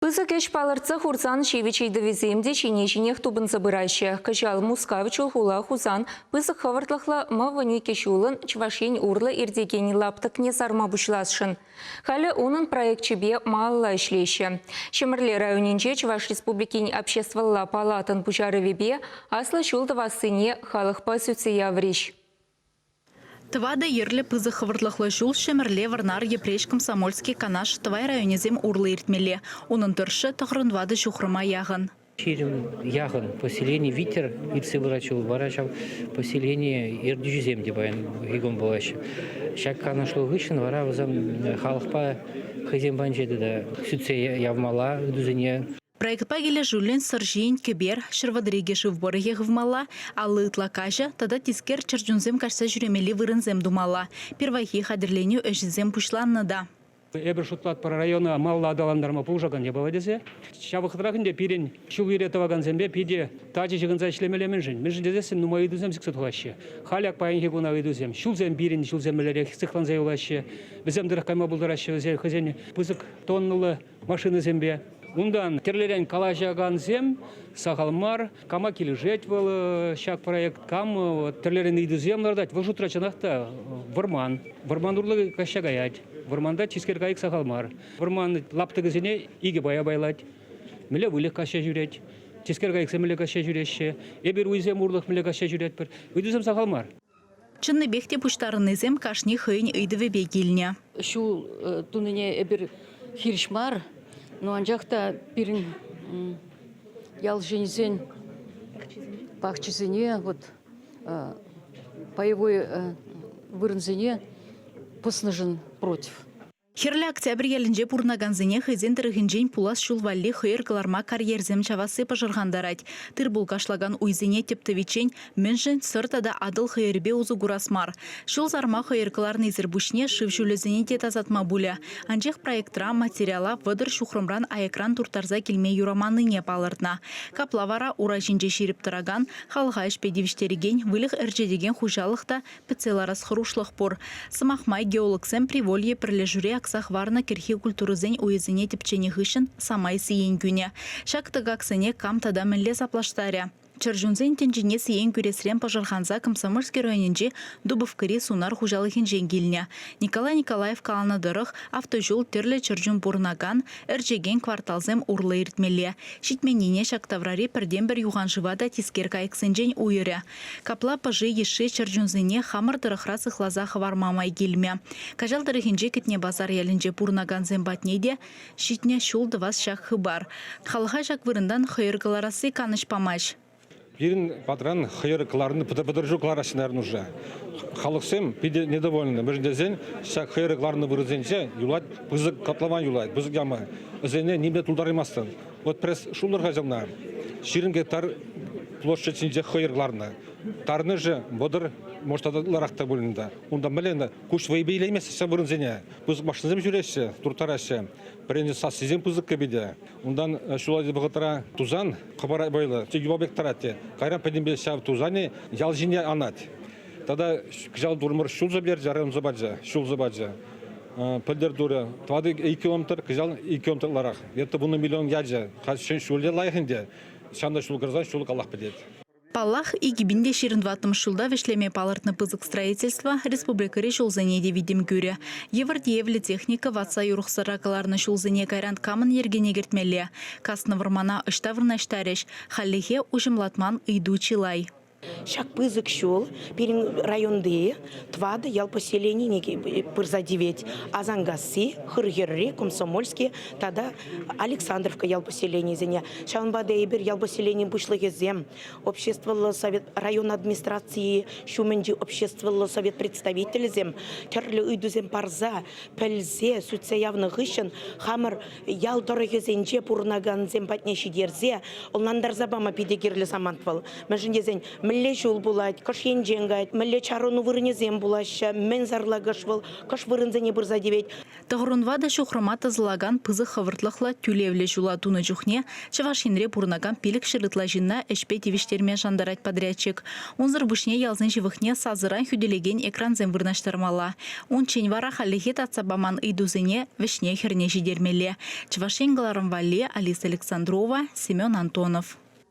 Пысӑк ӗҫ палӑртса хурсан ҫивӗч ыйтӑвӗсем те ҫине-ҫинех тупӑнса пыраҫҫӗ. Кӑҫал Мускав, Чулхула, Хусан пысӑк хӑвӑртлӑхлӑ М-12 ҫулӑн Чӑваш Ен урлӑ иртекен лаптӑкне сарма пуҫласшӑн. Халӗ унӑн проекчӗпе малалла ӗҫлеҫҫӗ. Ҫӗмӗрле районӗнче Чӑваш Республикин Обществӑлла палатӑн пуҫарӑвӗпе аслӑ ҫул тӑвассине халӑхпа сӳтсе яврӗҫ. Тӑватӑ йӗрлӗ пысӑк хӑвӑртлӑхлӑ ҫул Ҫӗмӗрле, Вӑрнар, Йӗпреҫ, Комсомольски, Канаш, Тӑвай районӗсем урлӑ иртмелле. Унӑн тӑршшӗ тӑхӑрӑн-ватӑ ҫухрӑма яхӑн. 20 яхӑн поселени витӗр иртсе пырать ҫул. Вара ҫав поселени ертӳҫисем те паян икон пулаҫҫӗ. Ҫак канашлу хыҫҫӑн вара вӗсем халӑхпа хӑйсем патӗнче тата сӳтсе явмалла ыйтусене. Проектпа килӗшӳллӗн Сӑр ҫийӗн кӗпер, 132 шыв пӑрӑхӗ хывмалла, 50 ытла каҫӑ тата тискер чӗрчунсем каҫса ҫӳремелли вырӑнсем тумалла. Пирвайхи хатӗрленӳ ӗҫӗсем пуҫланнӑ та. Эпир шутлатпӑр района малалла аталантарма пулӑшакан япала тесе. Ҫав вӑхӑтрах ӗнтӗ пирӗн ҫул-йӗре тӑвакансемпе питӗ тачӑ ҫыхӑнса ӗҫлемелле мӗншӗн? Мӗншӗн тесессӗн нумай ыйтусем сиксе тухаҫҫӗ. Халь ак паянхи куна ыйтусем. Ҫулсем пирӗн ҫулсем мӗнлерех сыхланса юлаҫҫӗ. Вӗсем тӑрӑх кайма пултараҫҫӗ вӗсем хӑйсен пысӑк тоннӑллӑ машинӑсемпе. Унтан тӗрлӗрен калаҫакансем сахал мар. Кама килӗшет вӑл ҫак проект, кам тӗрлӗрен ыйтусем лартать. Вӑл шутра чӑнах та вӑрман. Вӑрман урлӑ каҫса каять. Вӑрманта тискер кайӑк сахал мар. Вӑрман лаптӑкӗсене икӗ пая пайлать. Мӗнле выльӑх каҫса ҫӳрет, тискер кайӑксем мӗнле каҫса ҫӳреҫҫӗ, эпир уйсем урлӑх мӗнле каҫса ҫӳретпӗр. Ыйтусем сахал мар. Чӑннипех те пуҫтарӑннисем кашни хӑйӗн ыйтӑвӗпе килнӗ. Ҫул тунине эпир хирӗҫ мар, но анчах та пирӗн ял ҫыннисен пахчисене вот паевой вырӑнсене пӑснӑшӑн против. Хӗрлӗ Октябрь ялӗнче пурӑнакансене хӑйсен тӑрӑхӗнчен пулас ҫул валли хӑйӑр кӑларма карьерсем чавасси пӑшӑрхантарать. Тыр-пул кашлакан уйсене тӗп тӑвиччен мӗншӗн Сӑр тата Атӑл хӑйӑрӗпе усӑ курас мар? Ҫул сарма хӑйӑр кӑларнисӗр пуҫне шыв ҫулӗсене те тасатма пулӗ. Анчах проектра материала 30 ҫухрӑмран аякран турттарса килме юраманнине палӑртнӑ. Капла вара ура ҫинче ҫирӗп тӑракан, халӑха ӗҫпе тивӗҫтерекен, выльӑх ӗрчетекен хуҫалӑх та Пӗтсе ларас хӑрушлӑх пур. Сӑмах май, геологсем Приволье пӗрлешӳре акса хӑварнӑ кӗрхи культурӑсен уйӗсене тӗпченӗ хыҫҫӑн самай сиен кӳнӗ. Ҫак тӑкаксене кам тата мӗнле саплаштарӗ? Чӗрчунсен тӗнчине сиен кӳресрен пӑшӑрханса Комсомольски районӗнчи Дубовкӑри сунар хуҫалӑхӗнчен килнӗ. Николай Николаев каланӑ тӑрӑх, автоҫул тӗрлӗ чӗрчун пурӑнакан, ӗрчекен кварталсем урлӑ иртмелле. Ҫитменнине ҫак таврари пӗртен-пӗр юханшыва та тискер кайӑксенчен уйӑрӗ. Капла пӑши йышши чӗрчунсене хамӑр тӑрӑхра сыхласа хӑварма май килмӗ. Каҫал тӑрӑхӗнчи Кӗтне Пасар ялӗнче пурӑнакансем патне те ҫитнӗ ҫул тӑвас ҫак хыпар. Халӑха ҫак вырӑнтан хӑйӑр кӑларасси канӑҫ памасть. Пирӗн патран хӑйӑр кӑларнӑ, пӑтӑршу кӑлараҫҫӗ, наверное, уже. Халӑхсем питӗ недовольны. Мӗншӗн тесен ҫак хӑйӑр кӑларнӑ вырӑнсенче юлать пысӑк котлован юлать, пысӑк яма. Вӗсене нимпе тултараймастӑн. Вот пресс шултӑр-ха ҫавна. 20 гектар площадь ҫинче хӑйӑр ларнӑ. Тарнӑшӗ 30, может, тата ытларах та пулин та. Унта мӗнле куҫ вӑйпе илеймест ҫав вырӑнсене. Пысӑк машинӑсем ҫӳреҫҫӗ, турттараҫҫӗ. Пӗренчӗ сассисем пысӑккӑ питӗ. Унтан ҫуллахи вӑхӑтра тусан хӑпарать вӑйлӑ, юпа пек тӑрать те. Кайран пӗтӗмпе ҫав тусанӗ ял ҫине анать. Тата кӑҫал турмӑр ҫулса пӗтерчӗ, район сӑпачӗ, ҫул сӑпачӗ. Пӗлтӗр турӗ 4 километр, кӑҫал 2 километр ытларах. Это 10 миллион ячӗ. Халь ҫулӗ лайӑх ӗнтӗ. Ҫавна ҫул кӑрсан ҫул каллах пӗтет. Паллах, 2024 ҫулта вӗҫлеме палӑртнӑ пысӑк строительство республикӑри ҫулсене те витӗм кӳрӗ. Йывӑр тиевлӗ техника ватса юрӑхсӑра кӑларнӑ ҫулсене кайран камӑн йӗркене кӗртмелле? Каснӑ вӑрмана ӑҫта вырнаҫтарӗҫ? Хальлӗхе уҫӑмлатман ыйту чылай. Ҫак пысӑк ҫул пирӗн районти тӑватӑ ял поселенине пырса тивет. Асанкасси, Хырхӗрри, Комсомольски тата Александровка ял поселенийӗсене. Ҫавӑнпа та эпир ял поселенийӗн пуҫлӑхӗсем, обществӑллӑ совет район администрацийӗ ҫумӗнчи обществӑллӑ совет представителӗсем тӗрлӗ ыйтусем парса, пӗлсе, сӳтсе явнӑ хыҫҫӑн хамӑр ял тӑрӑхӗсенче пурӑнакансем патне ҫитерсе ӑнлантарса пама питӗ кирлӗ самант вӑл. Мӗншӗн тесен. Мӗнле ҫул пулать, кӑш енчен каять, мӗнле чарӑну вырӑнӗсем пулаҫҫӗ, мӗн сарлакӑш вӑл, кӑш вырӑнсене пырса тивет. Тӑхӑрунватӑ ҫухрӑма тӑсӑлакан пысӑк хӑвӑртлӑхлӑ тӳлевлӗ ҫула тунӑ чухне Чӑваш Енре пурӑнакан 500 ытла ҫынна ӗҫпе тивӗҫтерме шантарать подрядчик. Унсӑр пуҫне ялсен ҫывӑхне сасӑран хӳтӗлекен экрансем вырнаҫтармалла. Унччен вара хальлӗхе татса паман ыйтусене вӗҫне-хӗрне ҫитермелле. Чӑваш Ен кӑларӑм валли Алиса Александрова, Семен Антонов.